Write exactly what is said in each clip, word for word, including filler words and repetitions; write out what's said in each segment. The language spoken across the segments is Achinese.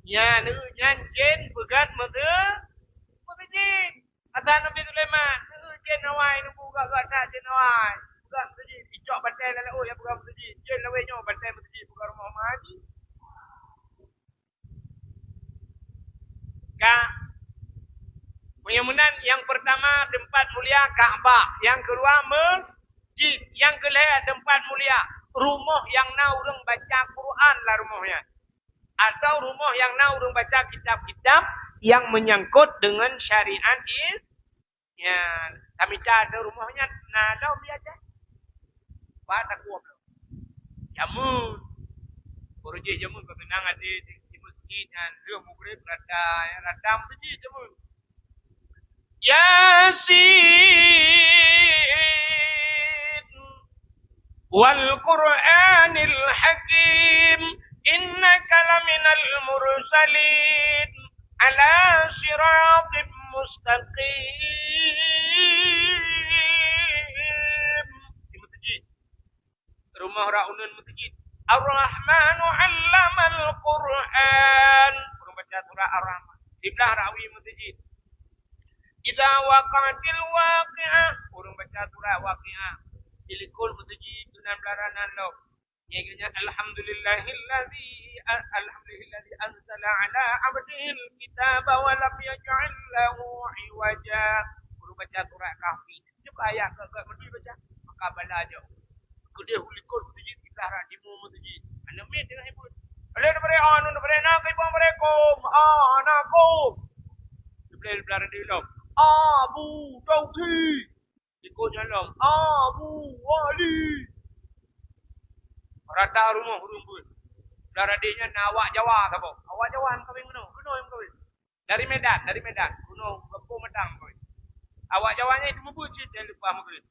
Nyan, nyan jén peugét meuseujid. Meuseujid. Kata Nabi Sulaiman, "Neu jén awai, neu buka-buka that jén awai. Buka meuseujid, icok batèe lam laôt, ya buka meuseujid. Jén lawét nyoe batèe meuseujid, buka rumoh ma jih." Ka. Meunyoe meunan, nyang peurtama teumpat mulia Ka'bah, nyang keudua masjid, nyang keulhèe teumpat mulia rumoh nyang na ureueng baca Quran lam rumoh nyan. Atau rumoh nyang na ureueng baca kitab-kitab nyang meunyangkot deungon syariat Is-, ya, tamita ateueh rumoh nyan na lom biasa. Ba takue lom. Jameun. Baru jih jameun, bak keunong até di, di meuseujid nyan, lheueh mugreb rata, ya, rata meuseujid jameun. Yasin, wal Qur'anil Hakim, innaka laminal mursalin, ala siratim mustaqim. Di meuseujid. Rumoh rak uneuen meuseujid. Ar-Rahmanu 'allamal Qur'an. Ureueng baca surah Ar-Rahman. Siblah rawi meuseujid. Idza waqa'atil waqi'ah. Ureueng baca surah Waqi'ah. Di likot meuseujid, keunan beularanan lom. Nyang keunyan, alhamdulillahilladzi, al-, alhamdulillahilladzi anzala 'ala 'abdihil kitaba wa lam yaj'al lahu 'iwaja. Ureueng baca surah Kahfi. Nyoe ka ayat ka, ka beutôi baca. Maka bala jauh. Keudeh u likot meuseujid, siblah rak timu meuseujid. Aneuk miet teungoh ibuet. Alek neubri, anu neubri, na keu ibu neubri, kum. Ah, na kum. Neubri, neubri di lom. Abu Tauhid. Likot nyan lom. Abu Wali. Rata rumoh ureueng buet. Siblah radek nyan na awak Jawa saboh. Awak Jawa meukawen keunoe. Keunoe meukawen. Dari Medan, dari Medan. Keunoe Gampông Matang meukawen. Awak Jawa nyan itu meubuet cit dan leupah meukawen.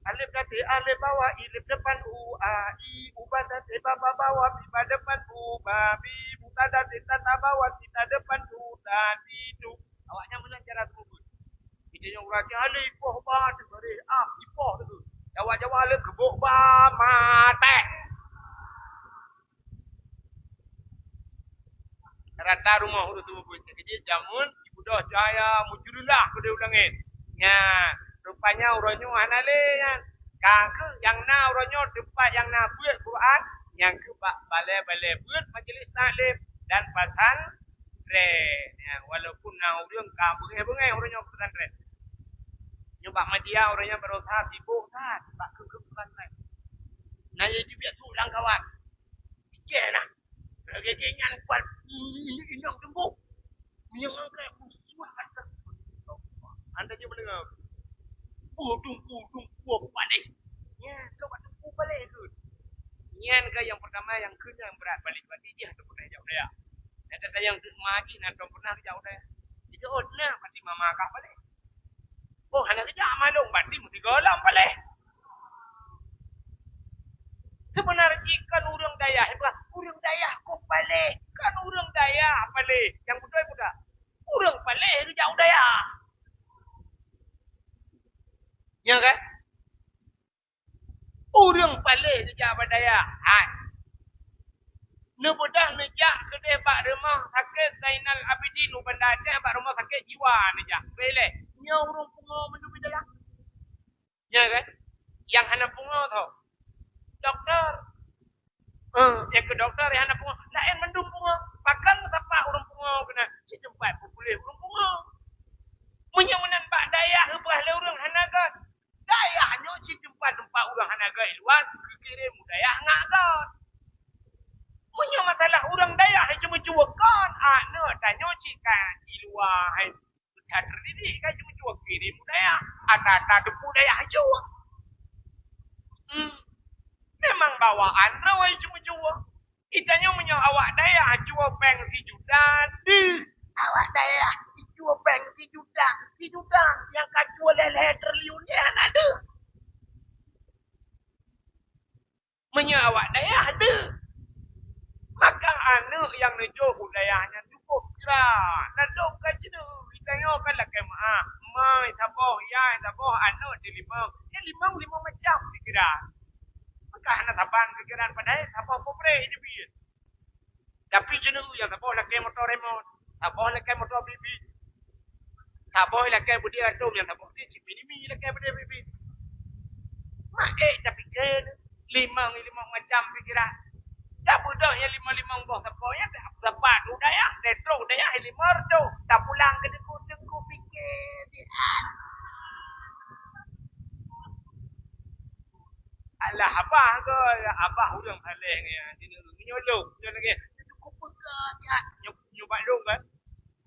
Alif tadi, alif bawah, i lip depan, u, a, i, u ba tadi, ba, ba bawah, bi ba depan, bu, ba, bi, bu ta tadi, ta, ta bawah, ti ta depan, du, ta, di, du. Awak nyan meunan cara meubuet. Ita nyang ureueng Aceh, alif ipoh ba, tu bareh, a, ipoh tu. Jawa-Jawa alif gebok ba, matek. Rata rumoh ureueng tu meubuet. Keujeuet jameun, ibudoh cahya meujeureulah keudeh u langét. Nya, rupanya uroe nyoe hana lé nyan. Ka kheueh nyang na uroe nyoe teumpat nyang na beuet Quran, nyang keu bak balè-balè beuet majlis taklim dan pasantren. Nya, walaupun na ureueng ka beungèh-beungèh uroe nyoe pesantren. Nyoe bak media uroe nyoe berusaha sibuk that bak keu-keu pesantren. Na jih jibiet su lam kawan. Pike nah. Lagèe jih nyan kuat, mm, inong teumbok. Meunyoe angkat busuan atas. Anda je mendengar. Pudung-pudung buah paléh. Nya, keu bak teumpu paléh tu. Nyan ka nyang peurtama nyang keu nyang brat paléh. Berarti jih hana pernah jak u dayah. Nyang kata nyang keuma jih hana pernah jak u dayah. Itu oh, nah, berarti mama kak paléh. Oh, hana geujak malông, berarti meusigoe lom paléh. Seubeuna jih kon ureueng dayah, eh, bah, ureueng dayah kok paléh, kon ureueng dayah paléh. Nyang beutôi peugah, ureueng paléh geujak u dayah. Nya kan? Ureueng paléh geujak bak dayah. Hai. Neubeudôh neujak keudeh bak rumoh sakét Zainal Abidin u Banda Aceh, bak rumoh sakét jiwa neujak. Bèk lé. Nyoe ureueng pungo mandum di dayah. Nya kan? Nyang hana pungo tho. Dokto. Eh, nyang keu dokto nyang hana pungo. Laén mandum pungo. Pakon meusapat ureueng pungo keunan? Cit teumpat peupuléh ureueng pungo. Meunyoe meunan bak dayah reubah lé ureueng hana göt. Dayah nyoe cit teumpat-teumpat ureueng hana göt luwan, geukirém u dayah ngat göt. Meunyoe masalah ureueng dayah nyang ceumeucue kon, aneuk tanyoe cit ka di luwa hai. Ka teudidik ka cucu kiri budaya, ata-ata teupeu dayah cucu. Hmm. Memang bawaan droe cucu. Itanyoe meunyoe awak dayah cucu péng sijuta, deuh. Awak dayah cucu péng sijuta, sijuta nyang ka cucu lhèe-lhèe triliun nyan na deuh. Meunyoe awak dayah deuh, maka aneuk nyang neujok u dayah nyan cukup kira. Ladôm ka jeuet, geutanyoe kan lakèe meu'ah, mai saboh, yai saboh, aneuk di limong. Nyan limong, limong macam dikira. Maka hana saban pikiran padahai saboh peubrek jeubiet. Tapi jeuneuk nyang saboh lakèe moto remot, saboh lakèe moto bibi, saboh lakèe beudé atom, nyang saboh ti cit mini-mini lakèe beudé bibi. Mak ék tapike limong, limong macam pikiran. Tabeudôh nyang limong-limong boh sapo nyan, tapat u dayah, tatrok u dayah, limong reutôh. Tapulang keu teungku, teungku pike siat. Alah, abah ke, abah ureueng saleh nyan. Meunyoe lôn, meunyoe lagèe, teungku peugah siat. Nyoe, nyoe bak lôn kan.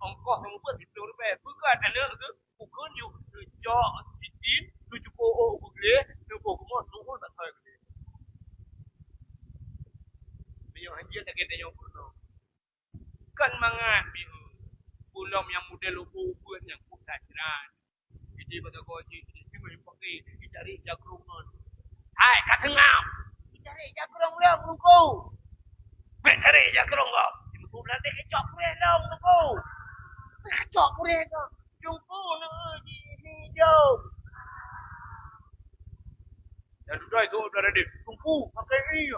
Ongkoh teungku siplôh ribèe. Peugah aneuk keuh. Ukeue nyoe neucok sidin, neucuko ôk u gleh, neuboh geumoh, neuhôi bak soe gleh. Meunyoe hanjeuet lagèe tanyoe peurunoe. Kon mangat meu'ue. Ulôn nyang model ubeuet-ubeuet nyang putah jrat. Jadi bak sagoe jih, jih meu'ue paké, jicari jakrong ngon. Hai, ka teungam! Jicari jakrong lom, Teungku! Bèk cari jakrong gob! Teungku, nanti kacok purèh lom, Teungku! Kacok purèh gob! Teungku, neu jih ni jom. Dan dudoe itu udah ready. Teungku, pakai ni.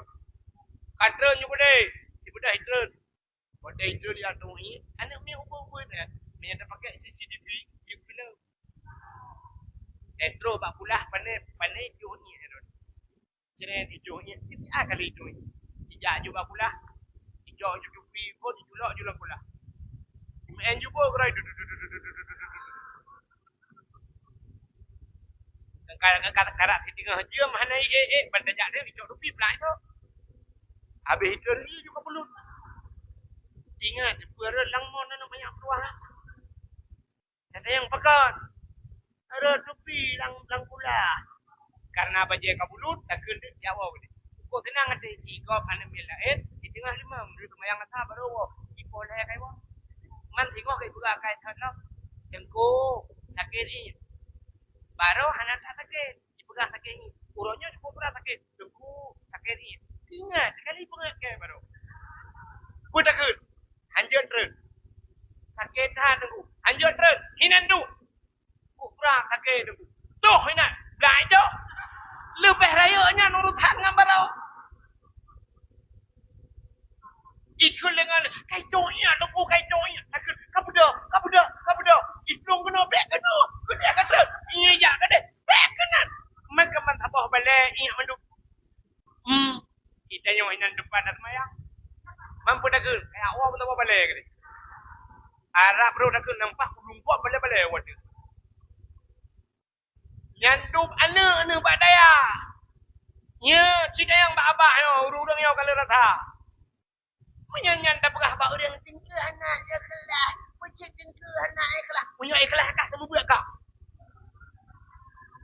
Katreun nyoe boleh. Ibadah itreun. Pada itreun lihat tu ni, aneuk miet ubeuet-ubeuet kan. Meunyo tapakèk C C T V, di film. Eh, trok bak kulah, pané, pané jôh ni, eh, Don. Cret ijôh nyan, siti a kali ijôh nyan. Ijak aju bak kulah, ijôh aju cupi, phôn iculok aju lam kulah. Imeu'en jubô keurôi, du, du, du. Ka, ka, ka, karak siteungoh jeuem hana ék-ék, ban tajak deh, icok dupi, plak itu. Habéh itu, laju ka bulut. Ingat, peue rhot lam mon aneuk manyak peuluwah lah. Ada nyang pakon. Ada tupi lam, lam kulah. Karena bajèe ka bulut, takheun deuek jak woe. Kok seunang até jih gob aneuk miet laén, di teungoh limong, di seumayang asar barô woe. Ipoh lhèe kai woe. Man singoh kai peugah kai that lom. Teungku, sakét ngieng. Barô hana that sakét. Jipeugah sakét ngieng. Uroe nyoe cukup brat sakét. Teungku, sakét ngieng. Ingat, sekali peungeut kèe barô. Peue takheun? Hanjeuet treun. Sakét that, Teungku. Hanjeuet treun. Hinan duek. Peue brat sakét, Teungku. Toh hinan. Blah ijok. Leubeh rayeuk nyan urusan ngon barô. Ikheun lé ngon, "Kai cok nyan, Teungku, kai cok nyan." Takheun, "Ka peudeuh, ka peudeuh, ka peudeuh." Iplueng keunoe, bèk keunoe. Keudeh ka treun. Nyan jak keudeh. Bèk keunan. Meukeumah saboh balèe, ingat mandum. Hmm. Kita nyoe inan depan dah seumayang. Mampu takheun, kaya awak beutôi balèe keudeh. Arab roh takheun nampak ulung kuat balèe-balèe wadoe. Nyan dum aneuk-aneuk bak dayah. Nyoe cit nyang bak abah nyoe, ureueng-ureueng nyoe ka lheueh rasa. Meunyoe nyan tapeugah bak ureueng, "Teungku hana ikhlas, peucit teungku hana ikhlas." Meunyoe ikhlas kah, seumeubeuet kah?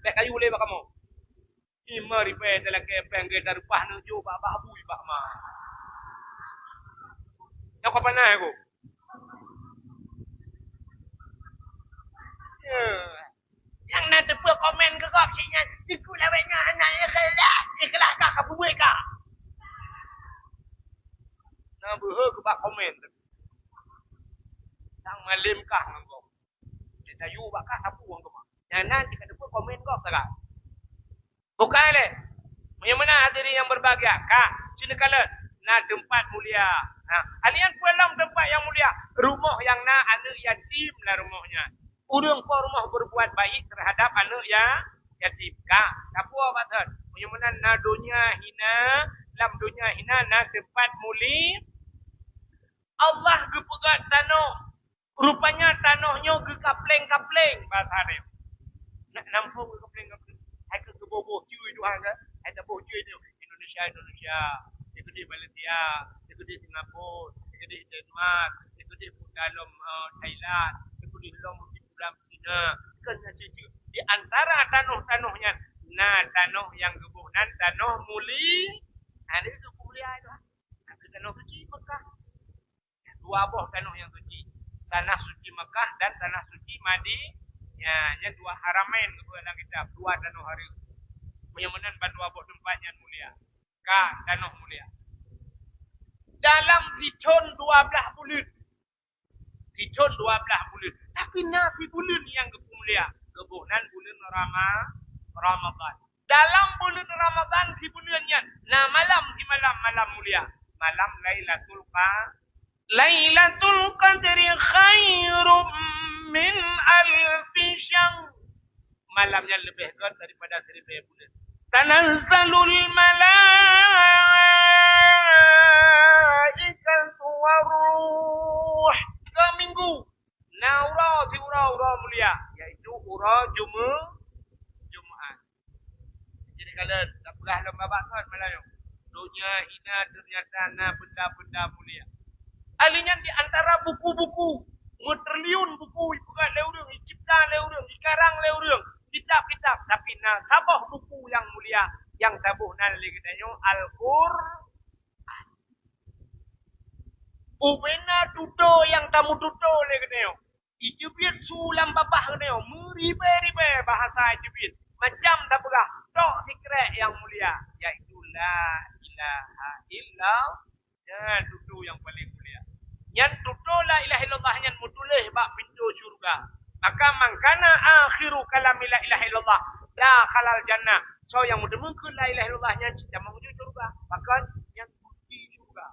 Bèk kayu lé bak kamoe. Lima ribèe talakèe pèng geuh tareupah neujok bak babui bak ma. Nyoe ka panas ku. Ya. Nyang na teupeu komen keu gob cit nyan, "Teungku lawét nyoe hana ikhlas, ikhlas kah ka peubuet kah?" Na beuhe keu bak komen. Tang malem kah ngon gob. Dia tayu bak kah sapu ngon keumah. Nyang na cit ka teupeu komen gob sagai. Bukai lé. Meunyoe meunan hadirin yang berbahagia, ka, sini kalon, na teumpat mulia. Ha, alian peue lom teumpat yang mulia? Rumoh nyang na aneuk yatim lam rumoh nyan. Ureueng po rumoh berbuat baik terhadap aneuk ya, yatim. Ka, sapeue bak thon? Meunyoe meunan na donya hina, lam donya hina na teumpat muli-, Allah geupeugah tanoh. Rupanya tanoh nyoe geukapleng-kapleng bahasa Arab. Nak nampung geukapleng-kapleng. Hai keu geuboh-boh jui Tuhan kan? Hai taboh jui nyoe. Indonesia, Indonesia. Dikeudeh Malaysia, dikeudeh Singapura, dikeudeh Denmark, dikeudeh Pudalam, eh, Thailand, dikeudeh lom di Pudalam Cina. Kan nyan cit. Di antara tanoh-tanoh nyan, na tanoh nyang geuboh nan tanoh muli-, na itu mulia itu. Tanoh suci Mekah. Dua boh tanoh nyang suci. Tanah suci Mekah dan tanah suci Madinah. Ya, nyan dua haramain geupeugah lam kitab, dua tanoh hareuem. Meunyoe meunan ban dua boh teumpat nyan mulia. Ka, tanoh mulia. Dalam sithon dua blaih buleuen. Sithon dua blaih buleuen. Tapi na sibuleuen nyang geupeumulia. Geuboh nan buleuen Rama-, Ramadan. Dalam buleuen Ramadan sibuleuen nyan, na malam simalam, malam mulia. Malam Lailatul Qa-, Lailatul Qadri khairum min alfi syahr. Malam nyan leubeh gét daripada siribèe buleuen. Tanazzalul malaikatu war ruh. Tiga minggu. Na uroe siuroe uroe mulia, yaitu uroe Jume-, Jumaat. Jadi kalau tapeugah lom babah kon malam nyoe, donya hina ternyata na benda-benda mulia. Ahli nyan di antara buku-buku, meutriliun buku ipeugah lé ureuëng, icipta lé ureuëng, ikarang lé ureuëng, kitab-kitab, tapi na saboh buku nyang mulia nyang taboh nan lé geutanyoe, Al-Qur'an. Ubena tutoe nyang tameututoe lé geutanyoe. Ijeubiet su lam babah geutanyoe, meuribèe-ribèe bahasa ijeubiet. Macam tapeugah, tok sikrek nyang mulia, yaitu la ilaha illallah. Nyan tutoe nyang paleng mulia. Nyan tutoe la ilaha illallah nyan meutuléh bak pintoe syeuruga. Maka man kana akhiru kalami la ilaha illallah dakhalal jannah. Soe nyang meuteumèe kheun la ilaha illallah nyan cit tamong u syeuruga. Bahkan nyan kunci syeuruga.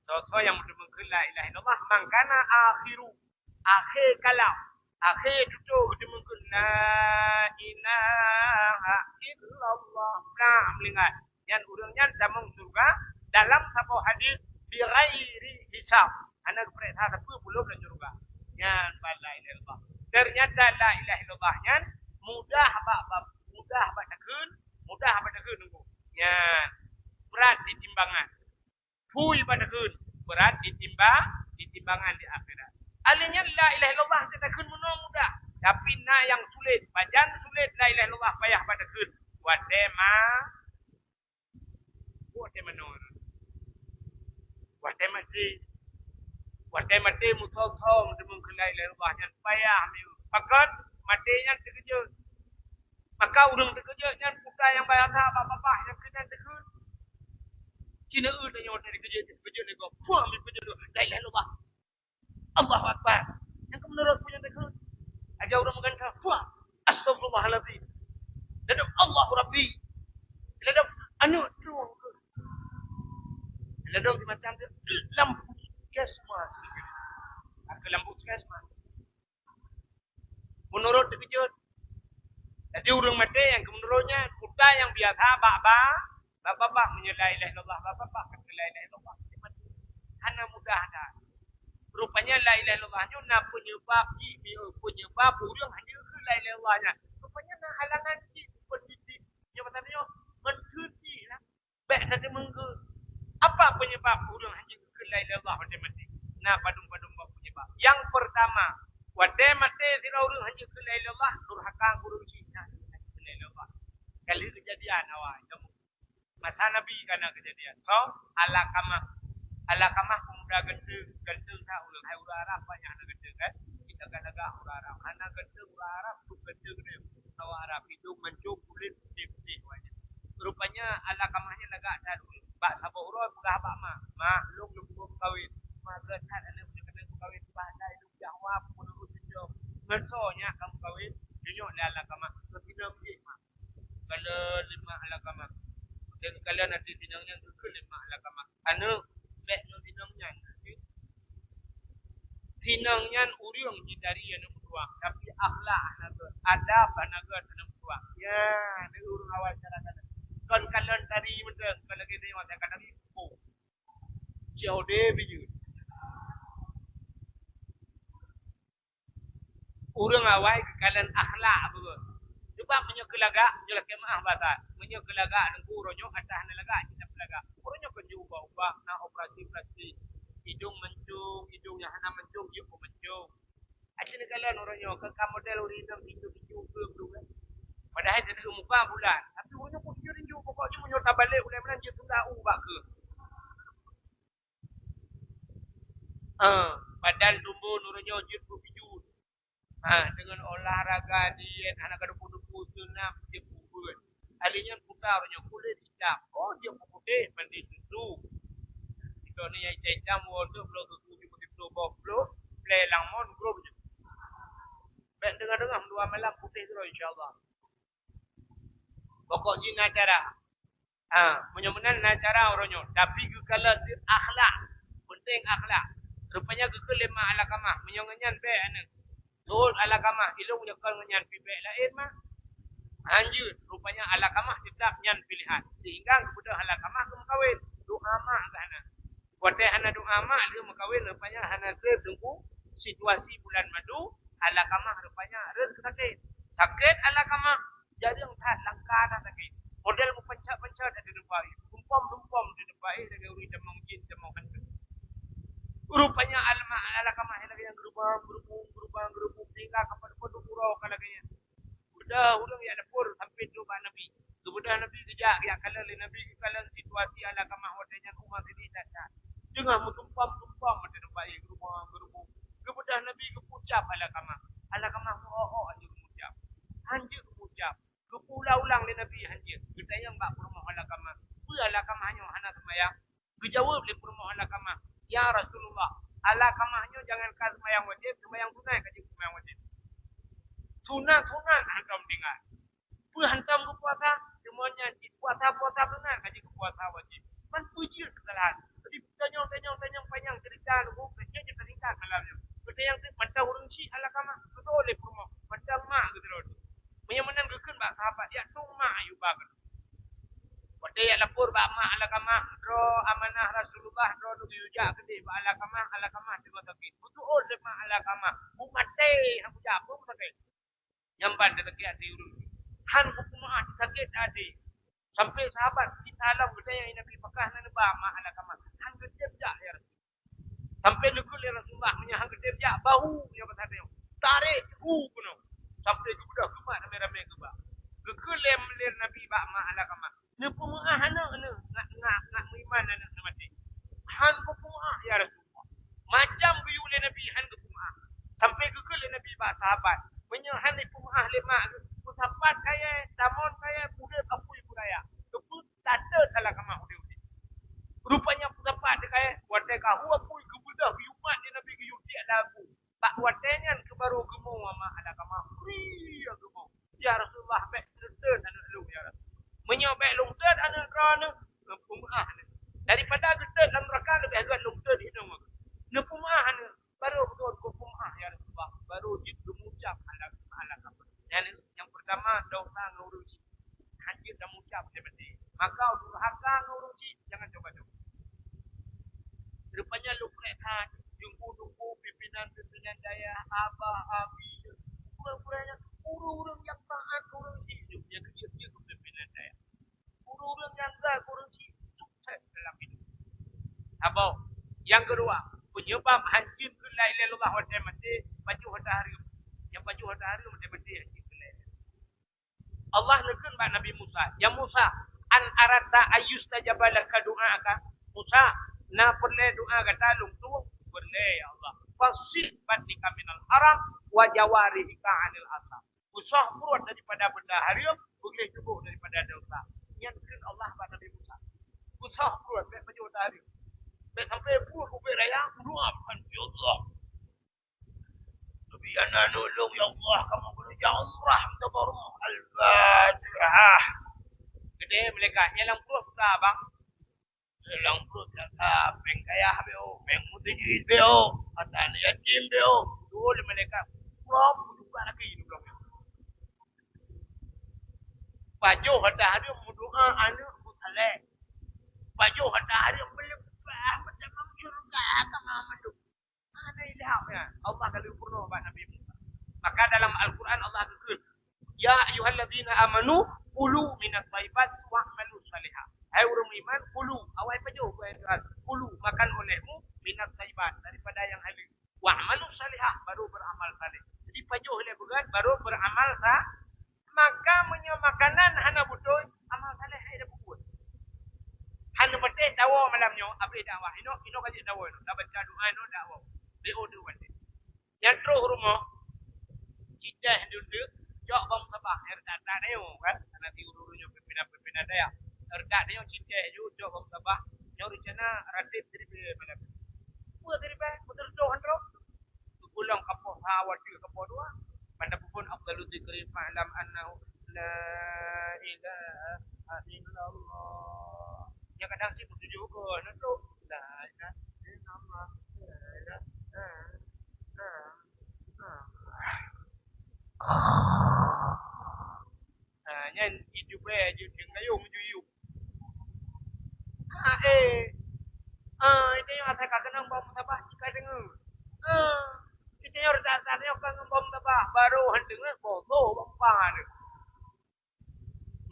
Soe-soe nyang meuteumèe kheun la ilaha illallah, man kana akhiru, akhé kalam, akhé tutoe geuteumèe kheun la ilaha illallah. Nah, meulingat. Nyan ureuëng nyan tamong syeuruga dalam saboh hadis bi ghairi hisab. Hana geupareksa sapeue peue lam syeuruga. Nyan ban la ilaha illallah. Ternyata la ilaha illallah nyan mudah bak, bak mudah bak takheun, mudah bak takheun nunggu. Nyan brat di timbangan. Phui bak takheun, brat di timba-, di timbangan di akhirat. Ahli nyan la ilaha illallah takheun meunoe mudah. Tapi na nyang sulet, pajan sulet la ilaha illallah payah bak takheun. Watèe ma-, watèe manoe. Watèe maté. Watèe maté meuthô-thô meuteumèe kheun la ilaha illallah nyan payah miyueb. Pakon maté nyan teukeujot. Maka ureuëng teukeujot nyan puta nyang bayasa bak babah nyang keunan takheun. Cina eu tanyoe teukeujot, teukeujot lé gob. Puang teukeujot, la ilaha illallah. Allahu Akbar. Nyang keumeunurot peue nyang takheun. Aja ureuëng meugantoe, puang. Astagfirullahalazim. Ladom Allahu Rabbi. Ladom aneuk trueng keu. Ladom simacam tu lam puskesmas. Aku lam puskesmas. Meunurot teukeujot. Jadi ureuëng maté nyang keumeunurot nyan, puta nyang biasa bak ba-, bak babah meunyoe la ilaha illallah, bak babah kata la ilaha illallah. Hana mudah that. Rupanya la ilaha illallah nyoe na peunyeubab jih, peunyeubab ureuëng hana kheun la ilaha illallah nyan. Rupanya na halangan jih, peundidik. Nyoe pasal nyoe, meuteun jih lah. Bèk that meungkeu. Apa peunyeubab ureuëng hanjeuet keu la ilaha illallah watèe maté? Na padum-padum boh peunyeubab. Nyang peurtama, watèe maté sidroe ureuëng hanjeuet keu la ilaha illallah, durhaka gurèe jih na hanjeuet keu la ilaha illallah. Ka lheueh keujadian awai, masa Nabi ka na keujadian. Soe? Alqamah. Alqamah peumuda ganteng, ganteng that ureuëng, hai ureuëng Arab banyak na ganteng kan? Cit lagak-lagak ureuëng Arab. Hana ganteng ureuëng Arab, tu ganteng dia. Awak Arab idong mancong, kulét putéh-putéh awaknyan. Rupanya Alqamah nyan lagak that ureuëng. Bak saboh uroe peugah bak ma, "Ma, lôn lôn peukawen." Ma geuchat aneuk nyan keuneuk peukawen, bah dai lôn jak wa peuneurot cucoe. Ngon soe nyak ka meukawen? Nyoe lé Alqamah. Keutinong jih, ma. Kalon lé ma Alqamah. Dan kalon ateueh tinong nyan geukheun lé ma Alqamah. Aneuk, bèk nyoe tinong nyan. Tinong nyan ureuëng jitari aneuk meutuah, tapi akhlak hana gèt, adab hana gèt aneuk meutuah. Ya, ni ureuëng awai cara kana. Kon kalon tari mantong, kon lagèe nyoe watèe ka tari. Oh. Cok deh biju. Ureuëng awai geukalon akhlak beureueh. Sebab meunyoe keu lagak, meunyoe lakèe meu'ah basa, meunyoe keu lagak teungku uroe nyoe ata hana lagak, cit na peulagak. Uroe nyoe kon jiubah-ubah, na operasi plastik. Idong mancong, idong nyang hana mancong, jeuet peumancong. Aci neukalon uroe nyoe, ka, ka model ureuëng inong tinju-tinju keu beureueh. Padahai teudeuk muka bulan, tapi uroe nyoe kon tinju-tinju, pokok jih meunyoe tabalek ulèe meunan jeuet tunda u bak keuh. Ah, badan tumbon uroe nyoe jeuet beupijut. Ha, deungon olahraga diet, hana ka deupeu-deupeu seunam jeuet beuet. Ahli nyan puta uroe nyoe kulét itam. Oh, jeuet beuputéh mandi susu. Kita ni nyang itam-itam, woe tu bloe susu jeuet beusiplôh boh bloe, plè lam mon, grom jeuet. Bèk deungoe-deungoe dua malam putéh keudroe, insya Allah. Pokok jih na cara. Ha, meunyoe meunan na cara uroe nyoe, tapi geukalon akhlak. Penting akhlak. Rupanya geukheun lé ma Alqamah, meunyoe ngon nyan bèk aneuk. Seuôt Alqamah, ilôn nyoe kon ngon nyan pih bèk laén ma. Hanjeuet, rupanya Alqamah teutap nyan piléhan. Sehingga geubeudôh Alqamah keu meukawen. Doa mak geuh hana. Watèe hana doa mak lheueh meukawen, rupanya hana trép teungku situasi bulan madu, Alqamah rupanya rhot keu sakét. Sakét Alqamah, jareueng that, langka that sakét. Model meupancet-pancet di teumpat, tumpom-tumpom di teumpat, lagèe ureueng tamong jin, tamong hantu. Rupanya Alma-, Alqamah lagèe nyang geurubang, geurubung, geurubang, geurubung, sehingga kapan pun uroe ka lagèe nyan. Geubeudôh ureueng jak lapor sampoe trôk bak Nabi. Geubeudôh Nabi geujak, jak kalon lé Nabi, geukalon situasi Alqamah watèe nyan, umat sini that-that. Teungoh meusumpom-sumpom watèe nyan, bayi geurubong-geurubong. Geubeudôh Nabi geupeucap Alqamah. Alqamah meu'oh-'oh hanjeuet geupeucap. Hanjeuet geupeucap. Geupeuulang-ulang lé Nabi hanjeuet. Geutanyong bak peurumoh Alqamah. Peue Alqamah nyoe hana seumayang? Geujaweueb lé peurumoh Alqamah, "Ya Rasulullah, Alqamah nyoe jangankan seumayang wajéb, seumayang sunat ka jeuet seumayang wajéb. Sunat-sunat hantom tinggai. Peue hantom geupuasa? Cuma nyan cit puasa-puasa sunat ka jeuet geupuasa wajéb. Man peue jeuet keusalahan?" Jadi tanyong-tanyong-tanyong panyang ceurita nyoe, nyoe jeuet singkat malam nyoe. Geutanyong teuk mantong ureueng chik Alqamah, geutanyong lé peurumoh, mantong mak geutanyoe. Meunyoe meunan geukheun bak sahabat, "Jak tueng mak Abu Bakar." Watèe jak lapor bak mak Alqamah, "Droe amanah Rasulullah, droeneuh geuyue jak keudéh bak Alqamah, Alqamah teungoh sakét." Beutôi lé mak Alqamah, "Beumaté han kujak, peue sakét?" Nyan ban teusakét até ureueng. Han kupeumeu'ah sakét até. Sampoe sahabat geutanyoe geutanyong Nabi, "Pakon hana neuba mak Alqamah?" "Han geutem jak, ya Rasul." Sampoe neukheun lé Rasulullah, "Meunyoe han geutem jak, bahu nyoe bak saboh. Tarek hu keunoe." Sampoe geubeudôh geumat ramé-ramé geuba. Geukheun lé, lé Nabi bak ma Alqamah, "Neupeumeu'ah aneuk neuh, ngat, ngat, ngat meuiman aneuk neuh maté?" "Han kupeumeu'ah, ya Rasulullah." Macam geuyue lé Nabi han geupeumeu'ah. Sampoe geukheun lé Nabi bak sahabat, "Meunyoe han jipeumeu'ah lé mak geuh, peusapat kayèe, tamon kayèe, pudeb apui beuraya." Keupeue? Tatot Alqamah udeb-udeb. Rupanya peusapat di kayèe, watèe ka hu apui geubeudôh geuyue mat lé Nabi geuyue tiek lam apui. Bak watèe nyan keuh barô geumö ma Alqamah, bri geumö. "Ya Rasulullah, bèk neutot aneuk lôn, ya Rasul. Meunyoe bèk lôn tot aneuk droeneuh, neupeumeu'ah aneuk. Daripada geutot lam neuraka leubeh gèt lôn tot inong agam. Neupeumeu'ah aneuk." Barô beutôi kupeumeu'ah, ya Rasulullah. Barô jeuet geumucab Alqamah. Nyan nyang peurtama, dosa ngon ureueng chik. Hanjeuet tamucab lé maté. Maka durhaka ngon ureueng chik, jangan coba-coba. Rupanya lôn preh that, teungku-teungku, pimpinan-pimpinan dayah, abah, abi, gurèe-gurèe nyan, ureueng-ureueng nyang taat keu ureueng chik, nyan keuh jeuet keu pimpinan dayah. Ureueng-ureueng nyang gèt keu ureueng chik sukses dalam hidup. Saboh. Nyang keudua, peunyeubab hanjeuet keu la ilaha illallah watèe maté, pajoh ata hareuem. Nyang pajoh ata hareuem watèe maté hanjeuet keu la ilaha illallah. Allah neukheun bak Nabi Musa, "Ya Musa, an aradta ayyustajaba laka du'aaka?" "Musa, na peureulèe doa gata lôn tueng?" "Peureulèe, ya Allah." "Fashil batnika minal haram wa jawarihika anil asam." Beusoh pruet daripada benda hareuem, beugleh tuboh daripada dosa. Nyan kheun Allah bak Nabi Musa. Beusoh pruet, bèk pajoh ata hareuem. Bèk sampoe pruet ubé raya, meudoa bukan, "Ya Allah, neubi aneuk lôn, ya Allah, kamoe keuneuk jak umrah, tabarruk." Al-Fatihah. Geutanyong malaikat, "Nyang lam pruet peue, Bang?" "Lam pruet gata, péng kayèe bèk, péng meuseujid bèk, ata aneuk yatim bèk." Tuh lé malaikat, "Prom juga lagi di belakang." Pajoh ata hareuem meudoa aneuk meusaleh. Pajoh ata hareuem meuleupah meutamong syeuruga kama mandum. Hana ilham nyan. Allah ka lheueh peurunoe bak Nabi Musa. Maka dalam Al-Quran Allah geukheun, "Ya ayyuhalladzina amanu kulu minat thayyibat wa'malu shalihah." Hai ureueng meuiman, kulu, awai pajoh buah Tuhan. Kulu, makan olehmu, minat thayyibat, daripada nyang haleue. Wa'malu shalihah, baru beramal saleh. Jadi pajoh lé beugat, baru beramal sa-, Maka meunyoe makanan hana beutôi, amal saleh hai tapeubuet. Hana maté tawoe malam nyoe, abéh dakwah. Inoe, inoe ka jeuet tawoe inoe. Tabaca doa inoe, dakwah. Bèk oh deuh watèe. Nyan troh rumoh, cicéh deuh-deuh, cok bông sabah, nyang that-that nyoe kan. Karena di ureueng-ureueng nyoe pimpinan-pimpinan dayah. That-that nyoe cicéh ju, cok bông sabah. Nyoe rencana ratib siribèe malam. Dua siribèe, beutôi-beutôi han troh. Geupulang kapoh sa watèe kapoh dua. Banda pun afdalu dzikri fa'lam annahu la ilaha illallah. Nyang kadang cit meutuju keu neutrok. La ilaha illallah. Jeuet kayong juyuk. Ah, eh. Ah, itu yang asai ka keunong bom tabah cika deungoe. Ah, itu yang rata-rata nyoe ka ngon bom tabah, baru han deungoe boh, boh bom pan.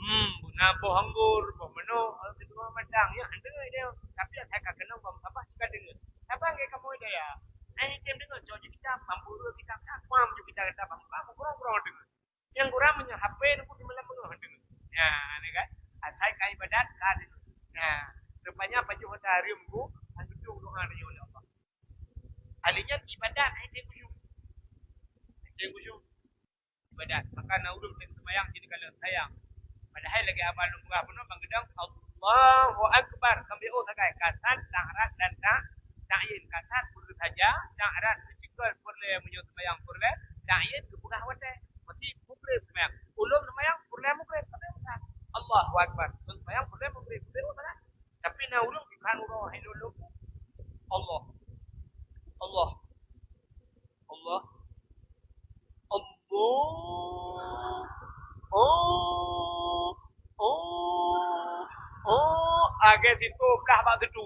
Hmm, na boh anggur, boh meunoe, kalau situ mantang, ya, han deungoe dia. Tapi asai ka keunong bom tabah cika deungoe. Saban lagèe kamoe daya. Nah, item deungoe, cok jeuet kitab, bang pura kitab, bang pam jeuet kitab, bang pam, kurang-kurang deungoe. Nyang kurang meunyoe H P nyoe di malam beungoh deungoe. Nah, ni kan. Asai ka ibadat ka deungoe. Nah, rupanya pajoh watèe hareuem ku, han geudong doa tanyoe lé Allah. Ahli nyan ibadat hai teuh khusyuk. Hai teuh khusyuk. Ibadat. Maka na ureueng teuh seumayang jadi kalau sayang. Padahai lagèe abang lôn peugah bunoe bang geudong Allahu Akbar. Kambioe sagai kasat, ta'arat dan ta-, ta'yin. Kasat peureulèe saja, ta'arat peucikol peureulèe meunyoe seumayang peureulèe, ta'yin geupeugah watèe. Meusti mugrib seumayang. Ulôn seumayang peureulèe mugrib, tapi bukan. Allahu Akbar. Ulôn seumayang peureulèe mugrib. Tapi ulôn salah. Tapi na ulôn bukan uroe hai lôn lôn. Allah. Allah. Allah. Allah. Oh. Oh. Oh. Agak situ kah bak situ.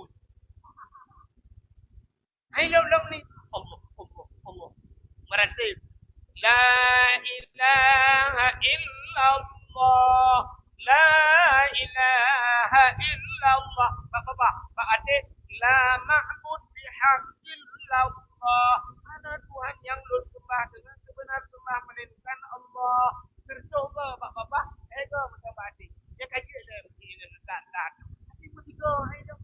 Hai lom-lom ni. Allah, Allah, Allah. Meuratéb. La ilaha illallah. La ilaha illallah. Bak babah, bak até. La ma'bud bihaq illallah. Hana Tuhan nyang lôn seumbah deungon seubeuna seumbah meulainkan Allah. Teuntèe bak babah, eh, bak até. Nyang ka jeuet lé meusinan dan, dan. Tapi meusigoe, hai lom.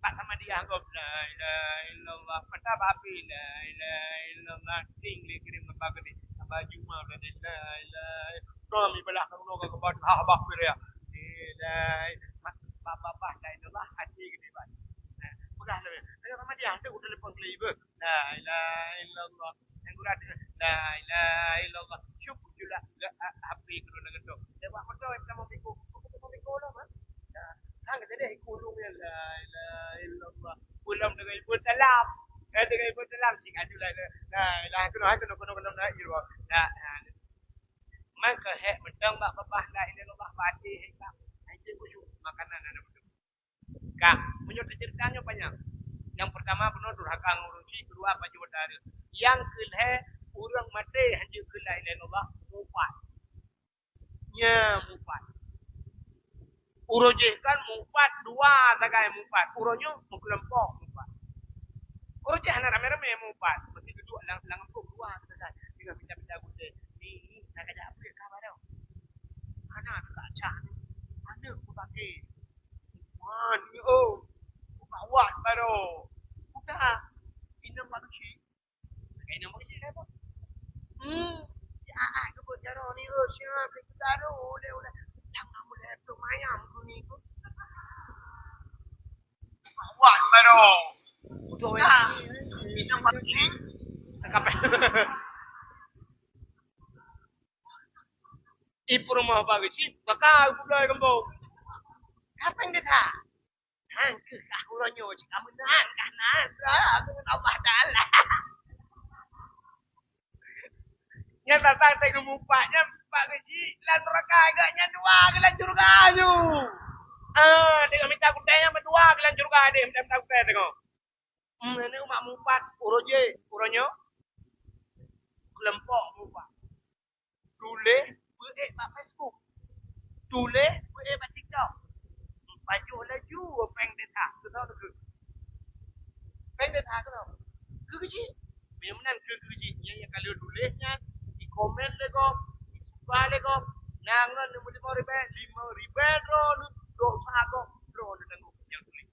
Bak sama dia anggap la ilaha illallah. Mata babi la ilaha illallah. Ting lé kirim apa gede. Apa juma gede la ilaha. Kami belah kamu ka kebat ha bah pir ya. La ilaha. Bak babah la ilaha hati gede ban. Nah, peugah lé. Sama dia tu udah lepang kali ibu. La ilaha illallah. Nyang gura tu, la ilaha illallah. Syukur je lah, la, a, api guru nak ketok. Dia buat motor, kita mau pikul. Kita mau pikul lah, ha? Nah, kan kita deh ikut dulu ya, la ilaha illallah. Pulang dengan ibu dalam. Eh, dengan ibu dalam, cik aju lah, la, la ilaha illallah, kena, kena, kena, kena, la ilaha illallah. Nah, nah, ni. Maka hek mentang bak babah la ilaha illallah, batin hek bak. Hai, cik khusyuk, makanan ada betul. Ka, meunyoe teuceurita nyoe panyang. Nyang peurtama bunoe durhaka ngon ureueng chik, keudua pajoh watèe hareuem. Nyang keulhèe ureueng maté hanjeuet keu la ilaha illallah, mupat. Nya mupat. Uroe jéh kan mupat, dua sagai mupat. Uroe nyoe meukeulumpok mupat. Uroe jéh hana ramé-ramé mupat. Meusti duduek lam, lam gampông dua sagai. Tinggai pinta-pinta gutèe. Ni, ni, na ka jak apui ka baroe. Hana ka cah ni. Aneuk meupaké. Wan, oh, bak wat baroe. Udah, inong bak keuchik. Inong bak keuchik lah, Bang. Hmm, si Aat geubeuet jaroe ni, oh, siap, beli keu jaroe, ulèe, ulèe. Jangan mulai tu mayam tu ni, tu. Bak wat baroe. Udah, ah, inong bak keuchik. Takapeh. Ibu rumah bak keuchik, baka ibu beulai gampông. Kapéng desa? Hang keuh kah uroe nyoe cit kamoe nan, kah nan, ah, ngon Allah Taala. Nyan babah teuh geumupat, nyan bak keuchik lam neuraka, geuh nyan dua geuh lam syeuruga aju. Ah, teungoh mita kutéh nyan dua geuh lam syeuruga deh, mita kutéh teungoh. Hmm, ini umat mupat, uroe jéh, uroe nyoe. Kelompok mupat. Tuléh beuék bak Facebook. Tuléh beuék bak TikTok. Pajoh laju péng desa keunoe neugui. Péng desa keunoe. Keu keuchik. Meunyoe meunan keu keuchik, nyan nyang ka lheueh tuléh nyan, dikomén lé gob, disuka lé gob. Nang ngon lima ribèe, lima ribèe droeneuh, dosa gob, droeneuh tanggong nyang tuléh.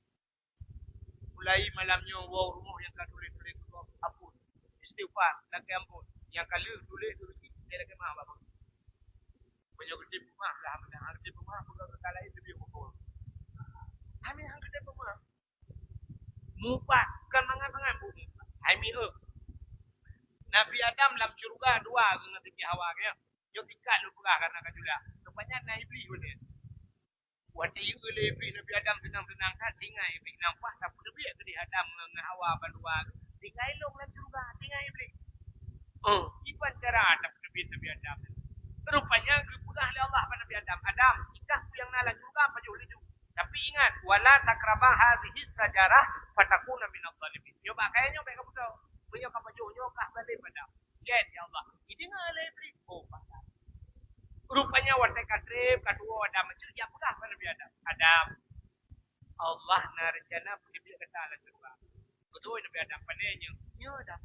Mulai malam nyoe woe rumoh nyang ka tuléh-tuléh keu gob, ampôn. Istighfar, lakèe ampôn. Nyang ka lheueh tuléh, tuléh cit, lakèe maaf bak Allah. Meunyoe geutem peumah, alhamdulillah, geutem peumah, peugah keu ka laén leubeh meuphom. Kami hana geutem peumah. Mupat, bukan mangat-mangat, Bu. Hai mi, eh. Nabi Adam lam syeuruga dua ngon Siti Hawa, ya. Nyoe tingkat lôn peugah karena ka jula. Rupanya na Iblih bunoe. Watèe geulheueh Iblih Nabi Adam seunang-seunang that, tinggai Iblih nampak tapeuteubiet keudéh Adam ngon Hawa bandua. Tinggai lôn lam syeuruga, tinggai Iblih. Oh, kiban cara tapeuteubiet Nabi Adam. Rupanya geupeugah lé Allah bak Nabi Adam, "Adam, ikah peue nyang na lam syeuruga pajoh laju. Tapi ingat, wala taqraba hadhihi syajarah fatakuna minadh dhalimin." Nyoe bak kayèe nyoe bèk kapeudong. Meunyoe kapajoh nyoe kah zalim Adam. Gèt, ya Allah. Jideungö lé Iblih. Oh, patah. Rupanya watèe ka trép, ka tuwoe Adam, meucit jak peugah bak Nabi Adam, "Adam, Allah na reuncana peuteubiet gata lam syeuruga." Beutôi Nabi Adam, "Pane nyoe?" "Nyoe, Adam.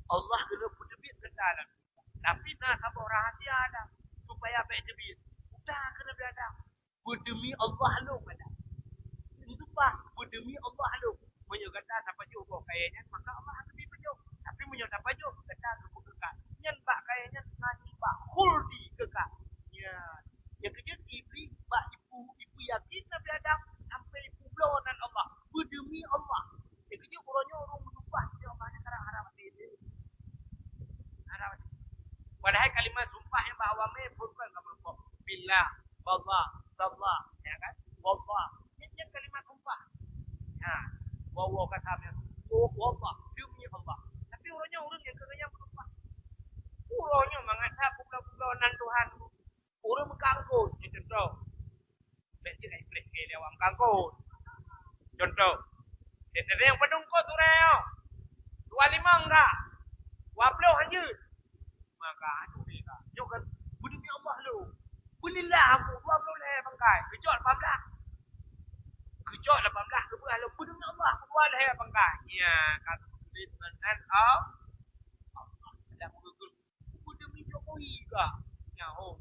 Allah geuneuh peuteubiet gata lam syeuruga. Tapi na saboh rahasia, Adam, supaya bèk teubiet." Peugah keu Nabi Adam, "Beudeumi Allah lôn, Adam. Sumpah, beudeumi Allah lôn. Meunyoe gata tapajoh boh kayèe nyan, maka Allah akan jipajoh. Tapi meunyoe tapajoh, gata geupeukeukah. Nyan bak kayèe nyan na nibak khuldi keukah." Nyan. Nyang keujeuet Iblih bak ibu, ibu yakin Nabi Adam sampai ibu bloe nan Allah. Beudeumi Allah. Nyang keujeuet uroe nyoe ureueng meusumpah, "Ya Allah, nyan haram, haram até." Haram até. Padahai kalimat sumpah nyang bak awam phôn kon ka meurumpok. Billah, wallah, tallah, ya kan? Wallah. Nyan, nyan kalimat sumpah. Ha. Wa, wa kasam nyan. Oh, wallah, demi Allah. Tapi uroe nyoe ureueng nyang keu nyan meusumpah. Uroe nyoe mangat that peugah-peugah nan Tuhan. Ureueng meukeungkot, nyoe contoh. Bèk jeuet Iblih keu lé awak meukeungkot. Contoh. Teuntèe nyang padum kot uroe nyoe. Dua limong ka. Dua ploh hanjeuet. Maka aduh ka. Nyoe kan, beudeumi Allah lôn. Beulillah aku dua ploh lhèe bangkai. Geucok lapan blah. Geucok lapan blah, geupeugah lom, beudeumi Allah aku dua lhèe bangkai. Ya, ka geutuléh meunan, oh. Allah. Dah meugeugeuh. Beudeumi Jokowi ka. Nyaho.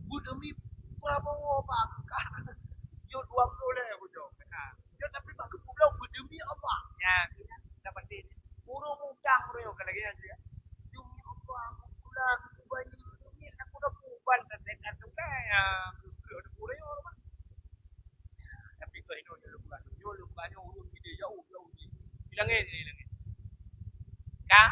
Beudeumi Prabowo bak kah. Yo dua ploh lhèe bujok. Ha. Yo tapi bak geupubloe beudeumi Allah. Nyan, nyan dah pasti. Ureueng mutang ureueng ka lagèe nyan juga. Demi Allah, aku pulang, aku bayar, demi aku dah kuban dan dengan tu kan. Ya, aku dah kurang. Tapi kau hidup di luar, di luar, ureueng di jauh, jauh di. Di langit, di langit. Ka?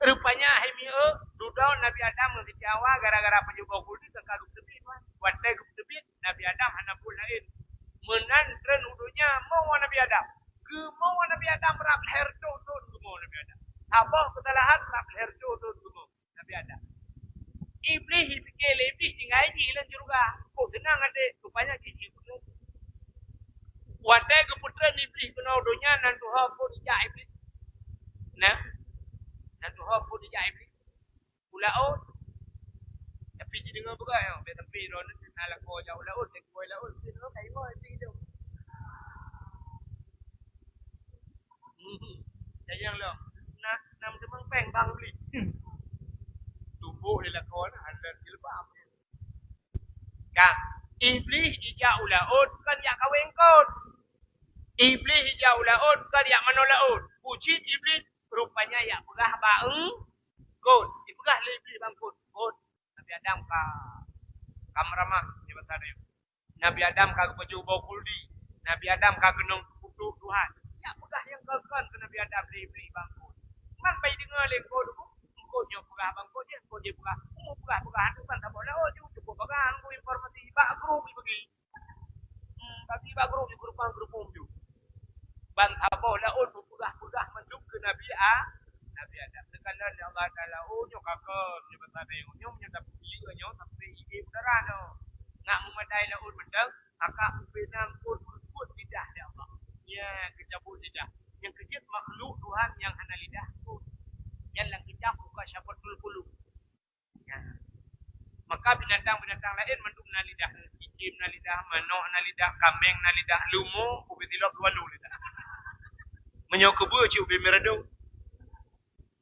Rupanya hai mieu, dudoe Nabi Adam ngon Siti Hawa gara-gara pajoh boh khuldi ka geuteubiet, Tuhan. Watèe geuteubiet, Nabi Adam hana buet laén. Meunan treun u donya mo Nabi Adam. Geumo Nabi Adam rab lhèe reutôh thôn geumo Nabi Adam. Saboh keusalahan rab lhèe reutôh thôn geumo Nabi Adam. Iblih jipike lé Iblih tinggai jih lam syeuruga. Kok seunang até, rupanya jih jih bunoe. Watèe geupeutreun Iblih keunoe donya nan tuha phôn ijak Iblih. Nah, nan tuha phôn ijak Iblih. U laôt. Tapi jideungoe peugah, bèk sampai droeneuh na lakoe jak u laôt, lakoe laôt, jideungoe kai ngon jideungoe. Hmm. Sayang lom. Na, na meuteumang péng bang beli. Tuboh lé lakoe na, hana jilbab. Ka, Iblih ijak u laôt kon jak kawé eungkôt. Iblih ijak u laôt kon jak manoe laôt. Peue cit Iblih, rupanya jak peugah bak eungkôt. Jipeugah lé Iblih bak eungkôt, "Eungkôt, Nabi Adam ka, ka meuramah di masa nyoe. Nabi Adam ka geupajoh boh khuldi. Nabi Adam ka keunong keu Tuhan." Jak peugah nyang kon-kon keu Nabi Adam lé Iblih bak eungkôt. Man bai deungoe lé eungkôt, eungkôt nyoe peugah bak eungkôt jih, eungkôt jih peugah. Eungkôt peugah-peugah, hana ban saboh laôt ju, cukup peugah, eungkôt informasi bak grup jibagi. Hmm, bagi bak grup ju, grup-grup ju. Ban saboh laôt peugah-peugah mandum keu Nabi A-, Nabi Adam. Teukalon lé Allah Taala, "Oh, nyoe ka kon, nyoe basa nyoe, nyoe meunyoe tapeupiléh nyoe sampai idéh udara nyoe. Nak meumadai laôt mantong, maka ubé na eungkôt geusuet lidah lé Allah." Nyan geucabot lidah. Nyang keujeuet makhluk Tuhan nyang hana lidah eungkôt. Nyan lam kitab buka Syafatul Qulub. Ya. Maka binatang-binatang laén mandum na lidah, cicém na lidah, manok na lidah, kaméng na lidah, leumo, ubé silop dua lu lidah. Meunyoe keubeue cit ubé mireudong.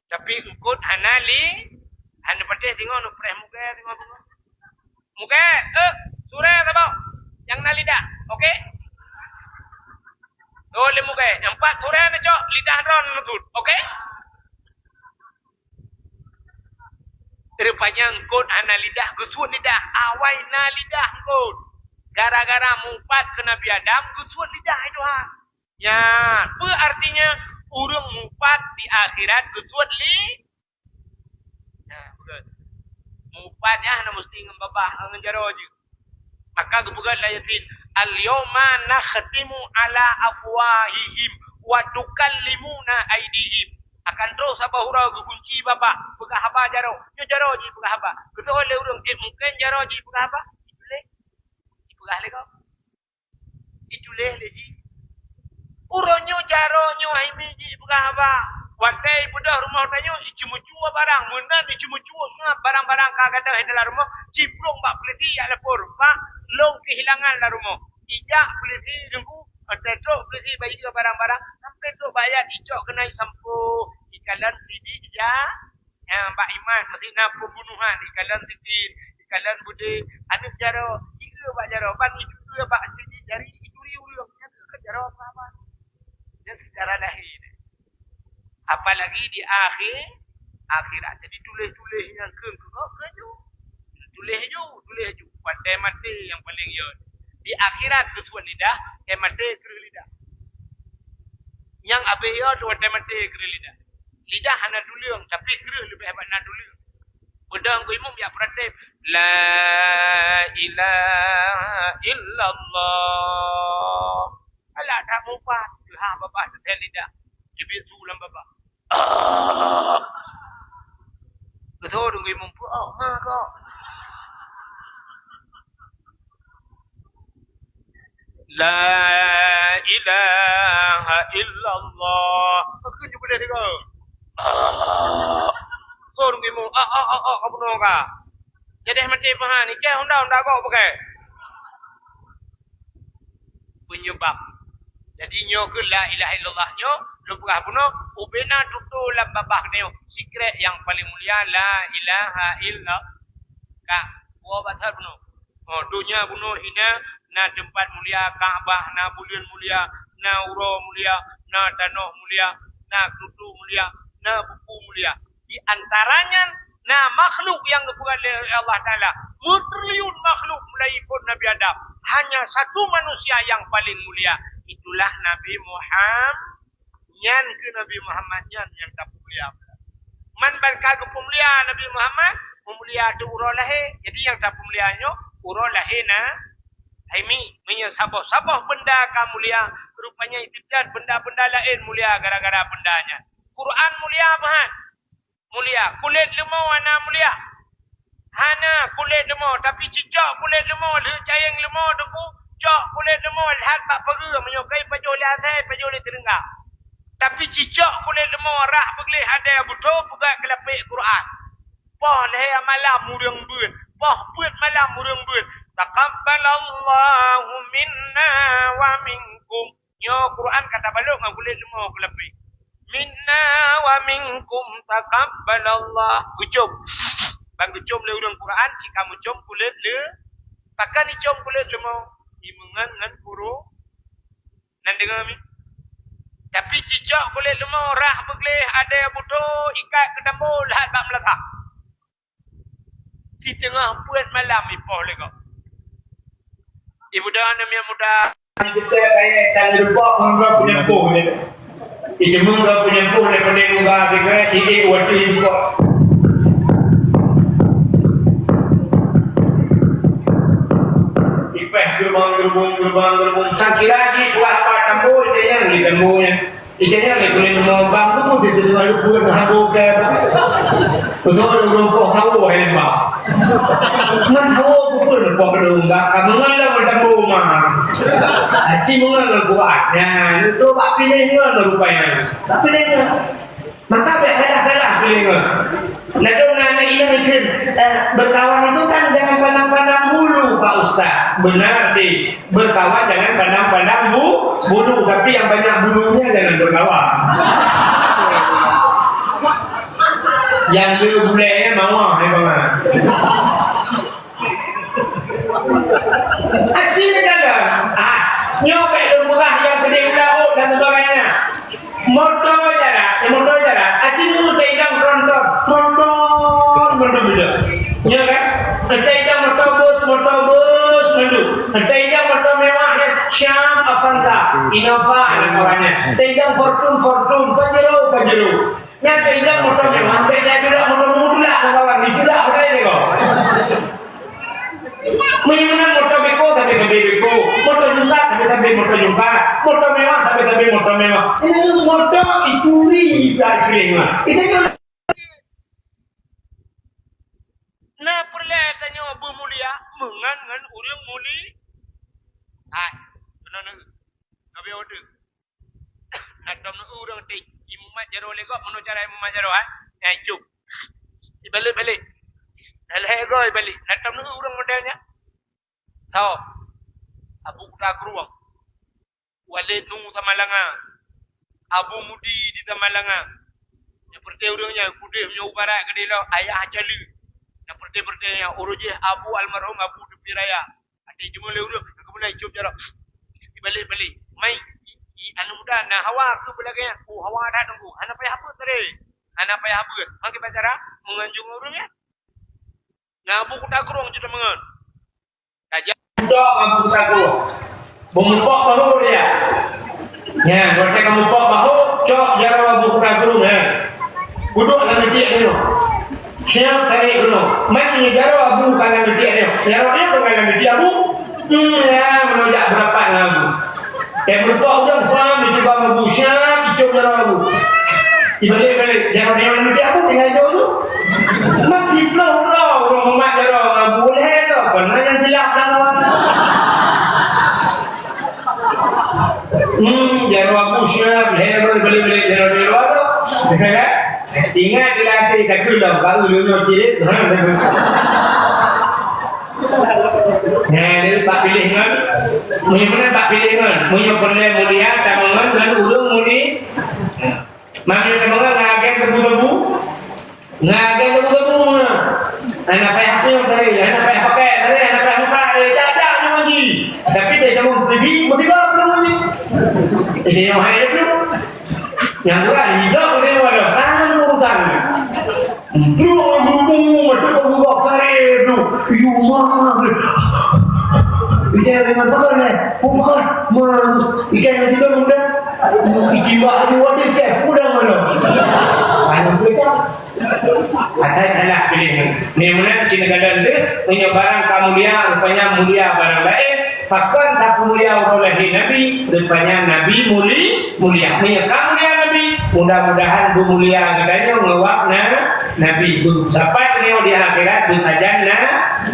Tapi eungkôt hana li, hana patéh singoh, neupreh mugée singoh, singoh. Mugée, eh, surée saboh nyang na lidah, oke? Oh, lé mugée, nyang pat surée neucok, lidah droe neusut, oke? Rupanya eungkôt hana lidah, geusuet lidah. Awai na lidah eungkôt. Gara-gara mupat keu Nabi Adam, geusuet lidah Tuhan. Ya, peue artinya ureuëng mupat di akhirat geusuet li-, ya, betul. Mupat nyan hana meusti ngon babah, ngon jaroe jih. Maka geupeugah lam Yasin, "Al-yauma nakhtimu ala afwahihim wa tukallimuna aidihim." Akan trok saboh uroe geugunci babah, peugah haba jaroe. Nyoe jaroe jipeugah haba. Geuteu'oh lé ureuëng, eh, mungken jaroe jipeugah haba. Ituléh. Jipeugah lé gob. Ituléh lé jih. Uroe nyoe jaroe nyoe hai mi jipeugah haba. Watée ibeudôh rumoh tanyoe, iceumeucue barang. Meunan iceumeucue seungab barang-barang ka gadôh di dalam rumoh, ciprong bak peulisi jak lapor, "Pak, lôn keuhilangan lam rumoh." Ijak peulisi deungon, watée trok peulisi bak ié barang-barang, sampoe trok bak ayat icok keunan isampoe, ikalon sideh ija, nyang bak iman, meusti na peubunohan, ikalon sidin, ikalon beudé, aneuk jaroe, ié bak jaroe, ban ié bak sidin jari, ituri ureuëng, nyan keuh jaroe peugah haba. Dan secara lahé. Apalagi di akhé-, akhirat. Jadi tuléh-tuléh nyang keu, keu, keu, keu, tuléh ju, tuléh ju. Watée maté nyang paleng yot. Di akhirat keu tuan lidah, watée maté kreueh lidah. Nyang abéh yot watée maté kreueh lidah. Lidah hana tuleueng, tapi kreueh leubeh hebat na tuleueng. Beudôh geuimum jak peuratéb, "La ilaha illallah." Alah that mupat, ha babah teuthét lidah. Jibiet su lam babah. Ah. Geutho deungon muphom, "Oh, ma kok." "La ilaha illallah." Keu jeuet tiga. Ah. Geutho deungon muphom, "Ah, ah, ah, ah, ka bunoe ka." Jadi maté pahan, ikai honda, honda gok pakai. Penyebab. Jadi nyoe keuh la ilaha illallah nyoe, lôn peugah bunoe, ubena tutoe lam babah nyoe, sikrek nyang paleng mulia la ilaha illallah. Ka, woe bak that bunoe. Oh, donya bunoe hina, na teumpat mulia, Ka'bah, na buleuen mulia, na uroe mulia, na tanoh mulia, na kutu mulia, na buku mulia. Di antaranya na makhluk nyang geupeugah lé Allah Taala, meutriliun makhluk mulai phon Nabi Adam. Hanya satu manusia nyang paleng mulia, itulah Nabi Muhammad. Nyan keuh Nabi Muhammad nyan nyang tapeumulia. Man ban ka geupeumulia Nabi Muhammad, meumulia teuh uroe lahé. Jadi nyang tapeumulia nyoe uroe lahé na. Hai mi, meunyoe saboh-saboh benda ka mulia, rupanya itu dan benda-benda laén mulia gara-gara benda nyan. Quran mulia meuhan. Mulia. Kulét leumo hana mulia. Hana kulét leumo, tapi cicok kulét leumo, lheueh cayeng leumo teungku, cok kulét leumo lhat bak pageue, meunyoe kai pajoh lé asai, pajoh lé teureungga. Tapi cicok kulét leumo rhah beugleh adèe beuthô peugah keulapék Quran. Poh lhèe malam ureueng beuet, poh peuet malam ureueng beuet. Taqabbalallahu minna wa minkum. Nyoe Quran ka tabalot ngon kulét leumo keulapék. Minna wa minkum taqabbalallah. Geucom. Ban geucom lé ureueng Quran, cit ka meucom kulét lé-, pakon icom kulét leumo? Imeungon ngon huruf. Nan deungoe mi. Tapi cicok kulét leumo rhah beugleh adèe beuthô ikat keu tambo lhat bak meulakah. Siteungoh peuet malam ipoh lé gob. Ibu dan aneuk muda. Kita kaya tang lupok ngon punya poh ni. Itu mun kau punya poh ni boleh muka kita, ini waktu impor. Ipeh gerbang, gerbong, gerbang, gerbong. Sangkira di buah apa tambur, itu yang di tamburnya. Ikan nyan lé kulét leumo bang tu pun teudeungoe luput habo ke. Beutôi ureueng poh sawo hai leumo. Ngon sawo pun poh keudong bang, ka meungon lam tambo ma. Aci meungon lam kuat. Nyan, itu bak piléh ngon rupanya. Bak piléh ngon. Maka bèk salah-salah piléh ngon. Ladôm na aneuk inong ikheun, eh, berkawan itu kan jangan pandang-pandang bulu, Pak Ustaz. Benar, Dik. Berkawan jangan pandang-pandang bu-, bulu, tapi yang banyak bulunya jangan berkawan. Yang le bulainya mawah, ya, kawan. Acil kata, ah, nyoe bèk lôn peugah nyang keudéh u laôt dan sebagainya. Moto jarak, moto jarak. Aci nyoe taidong tronton, tronton, tronton beudôh. Ya kan? Taidong moto bus, moto bus, mandum. Taidong moto mewah, ya. Syam, Avanza, Innova, anak kawannya. Taidong Fortune, Fortune, Pajero, Pajero. Nyan taidong moto mewah, sampai saya juga moto muda, anak kawan. Itulah, udah ini kok. Meunyoe moto beko, tapi-tapi beko. Moto jungkat, tapi-tapi moto jungkat. Moto mewah, tapi-tapi moto mewah. Ini moto ituri ibrahim. Itu Na peureulée tanyoe beumulia meungon ngon ureuëng muli. Hai, keunoe neueu. Ka beuodeueng. Na tom neueu ureuëng teuh. Imumat jaroe lé gob, meunoe cara imumat jaroe, hai. Nyai cop. Ibalek-balek. Lhée goe ibalek. Na tom neueu ureuëng model nyan. Tho. Abu Kuta Krueng. Walid Nu Samalanga, Abu Mudi di Samalanga. Nyang peureté ureuëng nyan, keudeh nyoe u barat keudeh lom, Ayah Cali. Nyang peureté-peureté nyan, ureuëng jih Abu almarhum Abu Tepi Raya. Até jeuet lé ureuëng, keubeuna icop jaroe. Ibalek-balek. Mai, i, i, aneuk muda na hawa keu beulagée nyan. Oh, hawa that Teungku. Hana payah beuet tadi. Hana payah beuet. Mangke pacara menganjung ureuëng nyan. Na Abu Kuta Krueng cerita mengon. Tajak budok Abu Kuta Krueng. Beumupok bahu dia. Nya, watée ka mupok bahu, cok jaroe Abu Kuta Krueng, nya. Kudok lam meutik tu. Siap tarék dulu. Mat ni jaroe Abu ka lam meutik tu. Jaroe dia pun ka lam meutik Abu. Hmm, ya, meunojak beurapat ngon Abu. Eh, meurumpok ureuëng, paham, dicuba Abu. Siap, dicop jaroe Abu. Ibalek-balek. Jaroe dia lam meutik Abu, tinggai jauh tu. Mat siplôh uroe, ureuëng mumat jaroe Abu. Lhée tu, pernah nyang jeulaih lam awak. Hmm, jaroe Abu siap, lhée tu, balik-balik jaroe di luwa tu. Ingat di hati, takut dah, baru dunia cirit. Nah, jadi tak pilih kan? Meunyoe beuna tak pilih kan? Meunyoe peureulée mulia, tak mengan, kan ureuëng muli. Mami teumeu'ah ngon agen tebu-tebu. Ngon agen tebu-tebu na. Hana payah piôh tadi, hana payah pakai tadi, hana payah muka tadi. Dak-dak na ngaji. Tapi dia cuma ngaji, mesti kau belum ngaji. Jadi yang hai dia belum. Nyang kurang hidup dia wadah. Tangan urutan. Belum guru macam Abu Bakar itu. Iya, mana? Ija dengan pekan eh. Bukan. Mana? Ikan yang tiba muda. Itiba aja wadah ikan. Muda mana? Anu mereka. Atai anak pilih ni. Ni meunan cina kadang deh. Punya barang kamulia, rupanya mulia barang lain. Pakon tak mulia orang lahir Nabi, rupanya Nabi muli. Mulia. Meunyoe ka mulia Nabi, mudah-mudahan beumulia geutanyoe ngon awak na Nabi. Beusapat nyoe di akhirat beusajan na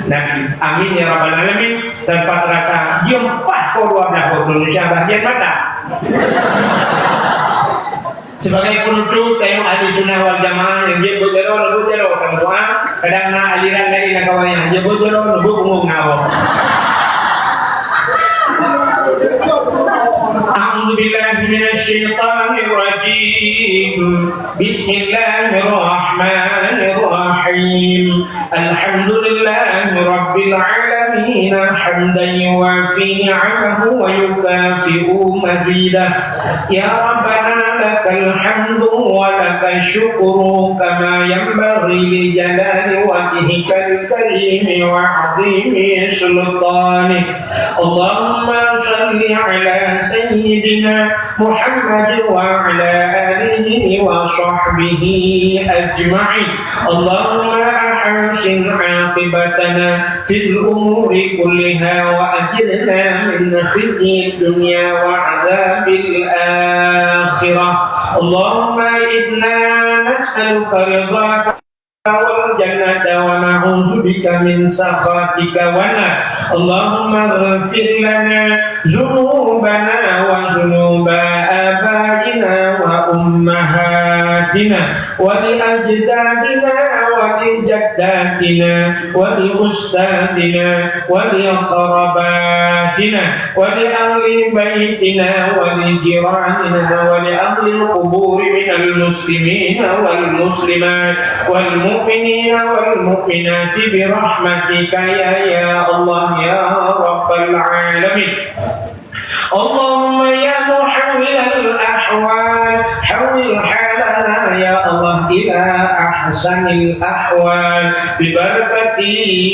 Nabi. Amin ya rabbal alamin. Tanpa terasa, jam empat pukul dua belas waktu Indonesia bahagian mata. Sebagai penutup, tanyoe ahli sunnah wal jamaah nyang jeuet beuet jaroe, beuet jaroe, tanyoe doa. Kadang na aliran lain lam kawan nyang jeuet beuet jaroe, beuet punggong na awak. أعوذ بالله من الشيطان الرجيم. بسم الله الرحمن الرحيم. الحمد لله رب العالمين، حمدا يوافي نعمه ويكافئ مزيده. يا ربنا لك الحمد ولك الشكر، كما ينبغي لجلال وجهك الكريم وعظيم سلطانك. اللهم صل على سيدنا محمد وعلى آله وصحبه أجمعين. اللهم أحسن عاقبتنا في الأمور كلها وأجرنا من خزي الدنيا وعذاب الآخرة. اللهم إنا نسألك رضاك والجنة ونعوذ بك من سخطك والنار. اللهم اغفر لنا ذنوبنا وذنوب آبائنا وأمهاتنا ولأجدادنا ولجداتنا ولأستاذنا ولأقربائنا ولأهل بيتنا ولجيراننا ولأهل القبور من المسلمين والمسلمات والمؤمنين والمؤمنات برحمتك يا، يا الله يا رب العالمين. اللهم يا محول الأحوال، حول حالنا يا الله إلى أحسن الأحوال ببركة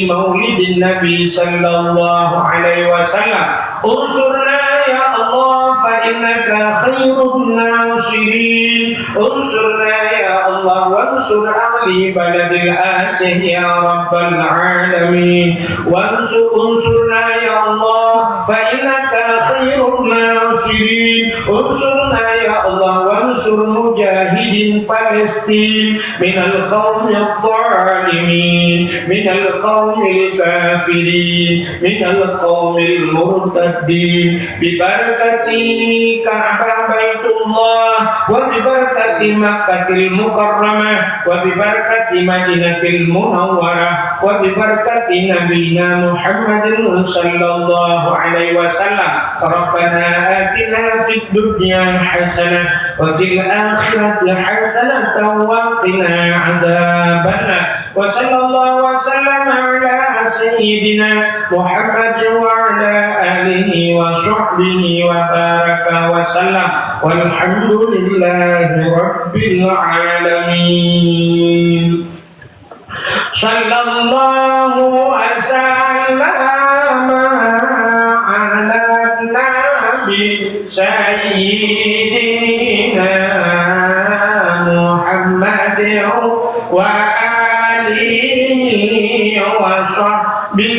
مولد النبي صلى الله عليه وسلم. انصرنا يا الله، فإن إنك خير الناصرين. انصرنا يا الله وانصر أهل بلد الآتيه يا رب العالمين. وانصر، انصرنا يا الله فإنك خير الناصرين. انصرنا يا الله وانصر مجاهدين فلسطين من القوم الظالمين، من القوم الكافرين، من القوم المرتدين، ببركة كعبة بيت الله، وببركة مكة المكرمة، وببركة مدينة المنورة، وببركة نبينا محمد صلى الله عليه وسلم. ربنا آتنا في الدنيا حسنة وفي الآخرة حسنة وقنا عذاب النار. وصلى الله وسلم على سيدنا محمد وعلى آله وصحبه وبارك وسلم. والحمد لله رب العالمين. صلى الله وسلم على النبي سيدنا محمد وآله وصحبه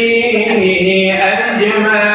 أجمعين.